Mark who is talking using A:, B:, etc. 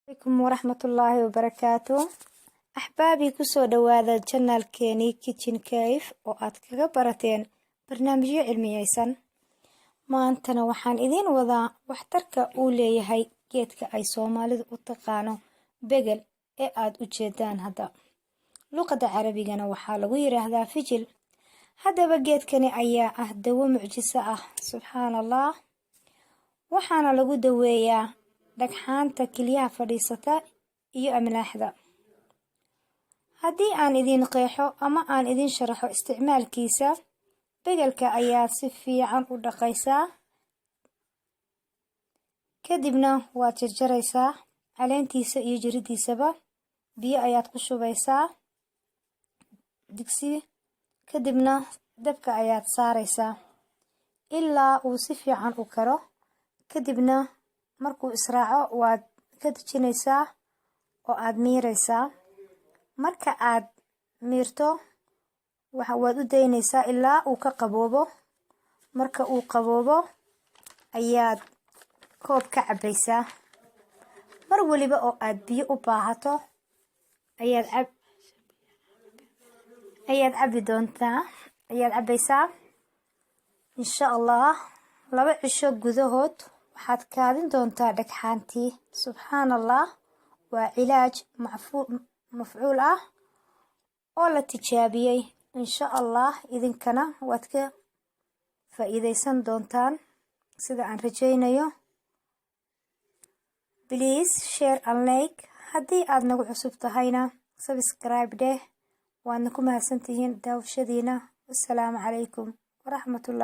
A: Calaykum waraxmatullaahi wabarakaatu. Axbaabii, kusoo dhawaada channelkeenii Kitchen Cave oo aad kaga barateen barnaamijyo cilmiyeysan. Maantana waxaan idiin wadaa waxtarka uu leeyahay geedka ay Soomaalidu u taqaano begel ee aad u jeedaan hadda. Luqadda Carabigana waxaa lagu yiraahdaa fijil. Haddaba geedkani ayaa ah dawo mucjiso ah, subxaan Allah, waxaana lagu daweeyaa dhagxaanta kilyaha fadhiisata iyo amlaaxda. Haddii aan idiin qeexo ama aan idiin sharaxo isticmaalkiisa, begelka ayaa si fiican u dhaqaysaa, kadibna waad jarjaraysaa caleentiisa iyo jiridiisaba. Biyo ayaad ku shubaysaa digsi, kadibna dabka ayaad saaraysaa ilaa uu si fiican u karo. Kadibna markuu israaco, waad ka dejinaysaa oo aad miiraysaa. Marka aad miirto, waad u daynaysaa ilaa uu ka qaboobo. Marka uu qaboobo ayaad koob ka cabaysaa. Mar waliba oo aad biyo u baahato ayaad cabi doontaa, ayaad cabaysaa. Insha Allah, 2 cisho gudahood waxaad kaadin doontaa dhagxaantii. Subxaan Allah, waa cilaaj mafcuul ah oo la tijaabiyey. Insha Allah, idinkana waad ka faa'iideysan doontaan sida aan rajaynayo. Please share and like. Haddii aad nagu cusub tahayna, subscribe dheh. Waadna ku mahadsantihiin daawashadiina. Wasalaamu calaykum waraxmatullahi.